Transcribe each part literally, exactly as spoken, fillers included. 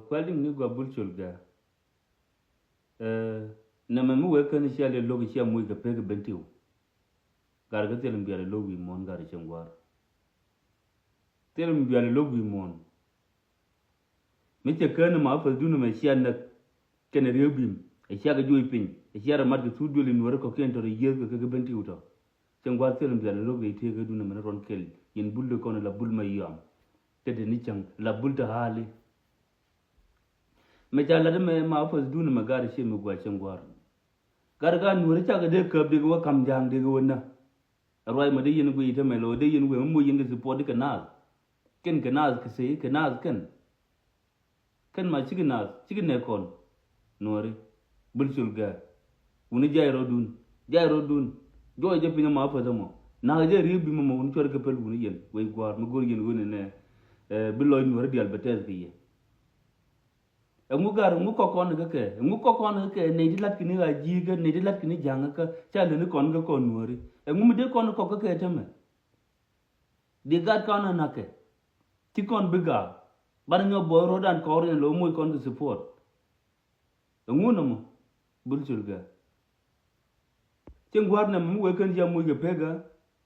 Kuɛl di̱ŋ ni gua Bul Col Gɛɛ. Ɛ, nɛmɛ mi wee kän cia lɛ lo̱k cia muc kɛ pek ben tiw. Gar kä thil mi bial lo̱k wi̱i̱ muɔ̱ɔ̱n gar cieŋ gua̱a̱r. Thil mi bial lo̱k wi̱i̱ muɔ̱ɔ̱n. Mi cɛ kään ma päthdun ɛmɛ cia näk kɛnɛ riek bim, ɛ cia kɛ juɔc piny, ɛ cia rɛ mat kɛ thuk duël in nuɔ̱ri kɔ̱kiɛn tɔ̱ rɛ yiëëth kɛ kɛ ben tiw tɔ̱. Cieŋ gua̱a̱r thil mi bial lo̱k rɛy tëëk kä dun ɛmɛ ni ruɔ̱n kɛl, yɛn Bul dee kɔn la Bul Mayɔm. Te te ni cäŋ la Bul te ɣaali. Mɛ ca lat mɛ ma päthdun mɛ gar cie mi gua cieŋ gua̱a̱r. Gar gar nuɔ̱ri cakɛ dee käp dee kɛ wä kam ja̱a̱ŋ dee kɛ wä nä. Ɛ ruac mɛ dee yɛn guiy te mɛ lɔ dee yɛn guiy mɛ moc yɛn kɛ support kɛ naath. Kɛn kɛ naath kɛ sey kɛ naath kɛn. Kɛn ma cikɛ naath cikɛ nɛ kɔn. Nuɔ̱ri. Bul Col Gɛɛ. Wuni jay rɔdun. Jay rɔdun. Juɔc jɛ piny ma päth ɛmɔ. Nakä jɛ riek bim ɛmɔ wuni cuɔr kɛ päl wuni yɛn. Wec gua̱a̱r mi go̱r yɛn ɣöö nɛ nɛ. Ɛ, bi lɔc nuɔ̱ri diaal bɛ tɛth kɛ yɛ. Ɛŋu gar, ɛŋu kɔk kɔn kä kɛ, ɛŋu kɔk kɔn kä kɛ, nɛy ti lat kini ɣaa ji̱i̱kä, nɛy ti lat kini ja̱ŋä kä, ca leni kɔn kä kɔn nuɔ̱ri. Ɛŋu mi dee kɔn kɔk kä kɛ tämɛ. Di gat kɔn ɛ na̱kɛ. Ti kɔn bi gaak. Bar nyɔ buɔy ro̱dan kɔɔr in lo̱ moc kɔn kɛ support. Ɛŋu nɔmɔ, Bul Col Gɛɛ. Cieŋ gua̱a̱r nɛmɛ mi wee kän cia moc kɛ pek ɛ,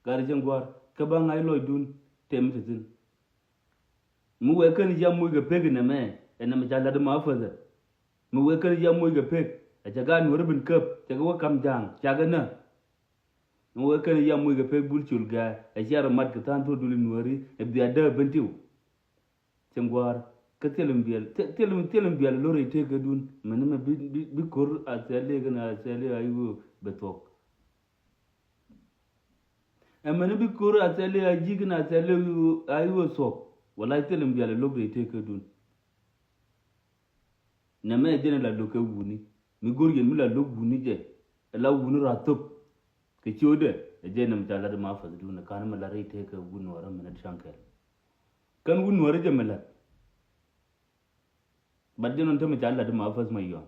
gar cieŋ gua̱a̱r, kä ba ŋa̱c lɔcdun, tɛm ti thi̱n. Mi wee kän cia moc kɛ pek nɛmɛ, ɛ nɛmɛ ca la̱t ma päth ɛ. Mi wee kän cia moc kɛ pek, ɛ cɛ gaat nuɔ̱ri bin käp, cɛ kɛ wä kam ja̱a̱ŋ, ca kɛ nä. Mi wee kän cia moc kɛ pek Bul Col Gɛɛ, ɛ cia rɔ mat kɛ tha̱a̱ŋ thuɔ̱k dul in nuɔ̱ri, ɛ bia dääk ben tiw. Cieŋ gua̱a̱r, kä thil in biɛl, thil, thil in, thil in biɛl lo̱r i̱ tëëk kä dun, mɛn mɛ bi, bi, bi ko̱r a thɛl i̱ kɛn a thɛl i̱ a i̱ wä bɛ thuɔ̱k. Ɛmɛni bi ko̱r a thɛl i̱ a ji̱ kɛn a thɛl i̱ a i̱ wä thuɔ̱k. Wala thil in biɛl lo̱k rɛy tëëk kä dun. Nɛmɛ jɛn la lo̱k kɛ wuni. Mi go̱r yɛn mi la lo̱k wuni jɛ. Ɛ la wuni ra thop. Kɛ ciötdɛ. Ɛ jɛn nɛm ca lat ma päthdun. Ɛ ka̱n mi la rɛy tëëk kä wuni wara mi na ti ca̱ŋ kɛl. Kän wuni wara jɛ mi lat. Bat jɛ nɔn tämɛ ca lat ma päth Mayɔm.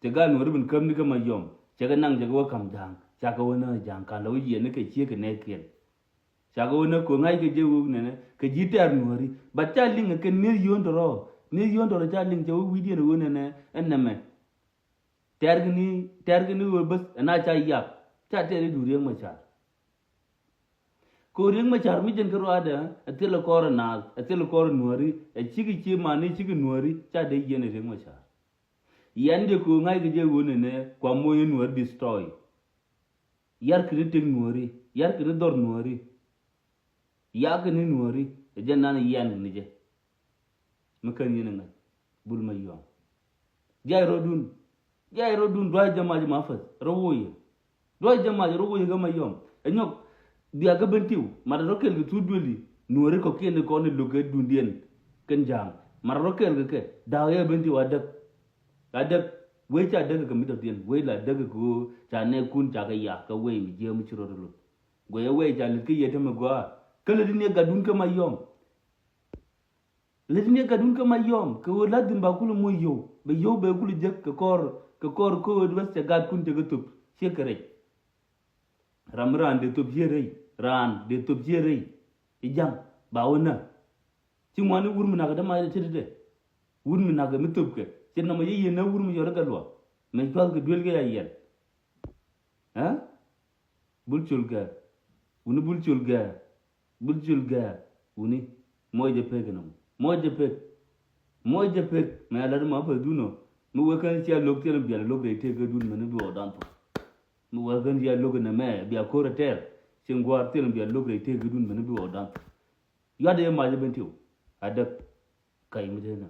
Cɛ gaa nuɔri bin käp ni kä Mayɔm. Cɛ kɛ naŋ cɛ kɛ wä kam ja̱a̱ŋ. Ca kɛ wä nä ja̱a̱ŋ ka lɛ wä yiɛn ni kɛ ciek kɛ nɛɛkiɛn. Ca kɛ wä nä ko̱ ŋa̱c kɛ jɛ wuk nɛnɛ kɛ ji̱ tɛɛr nuɔri. Bat ca liŋ kɛ kɛn nieth yio̱o̱n tɔrɔ. Nieth yio̱o̱n tɔrɔ ca liŋ cɛ wä wi̱cdiɛn wä nɛnɛ ɛn nɛmɛ. Tɛɛr kɛ ni, tɛɛr kɛ ni wä bäth ɛn a ca yak. Ca tɛɛr i̱ du Riek Macar. Kɛ Riek Macar mi jɛn kä ruaadɛ, ɛ thilɛ kɔr ɛ naath, ɛ thilɛ kɔr ɛ nuääri, ɛ cikɛ cie mani cikɛ nuääri, ca dee yiɛn ɛ Riek Macar. Yɛn dee kɛ ɣöö ŋa̱ckɛ jɛ ɣöö nɛnɛ kua moc ɛ nuääri destroy. Yarkɛ ni tëk nuääri, yarkɛ ni dhɔr nuääri. Yakɛ ni nuääri, ɛ jɛn nan yɛn ni jɛ. Mi kän yɛn ɛ ŋa̱c, Bul Mayɔm. Jay rɔdun, jay rɔdun, duay jɛ mac ma päth, rɔ woyɛ. Duay jɛ mac rɔ woyɛ kä Mayɔm. Ɛ nyɔk, bia kä ben tiw, mat rɔ kɛl kɛ thuk dueli, nuɔri kɔkiɛn kɔn i̱ lo̱k kɛ dundiɛn, kɛn ja̱a̱ŋ. Mat rɔ kɛl kɛ kɛ, da̱a̱k yɛ ben tiw a däk. A däk, wec ca däk kɛ mi dɔ̱diɛn, wec la däk kɛ ɣöö, ca nɛɛkun ca kɛ ya, kɛ wec mi jiääm mi ci rɔt rɔ lo̱k. Guɛcɛ wec ca lät kä yɛ tämɛ gɔaa, kä lät in yɛ gatdun kä Mayɔm. Lät ni gatdun kä Mayɔm kɛ ɣöö la̱th in ba kulɛ moc yio̱w, bɛ yio̱w bɛ kulɛ jek kɛ kɔr, kɛ kɔr ko̱o̱t bäth cɛ gatkun cɛ kɛ thop ciek kɛ rɛc. Ram mi raan dee thop ciek rɛy, raan dee thop ciek rɛy. I̱ ja̱ŋ ba wä nä. Ci ŋuani wur mi nak dämac dee ce̱t dee. Wur mi nak mi thop kɛ ce̱t nɔmɔ yɛ yieen nä wur mi yɔt i̱ gat luaak. Mɛ cua̱th kɛ duel kɛ ya yɛl. Ɛ? Bul Col Gɛɛ. Wuni Bul Col Gɛɛ. Bul Col Gɛɛ. Wuni. Moc jɛ pek inɔ. Moc jɛ pek. Moc jɛ pek. Mɛ a lat ma pek dunɔ. Mi wek kɛn cia lo̱k thil bial lo̱k rɛy tëëk kä dun mɛni bi ɣɔw dan thok. Mi wek kɛn cia lo̱k inɛ mɛ bia ko̱r ɛ tɛɛr. Cieŋ gua̱a̱r thil bial lo̱k rɛy tëëk kä dun mɛni bi ɣɔw dan thok. Yuat yɛ mac jɛ ben tiw. A däk. Kac mi tëë nɛ.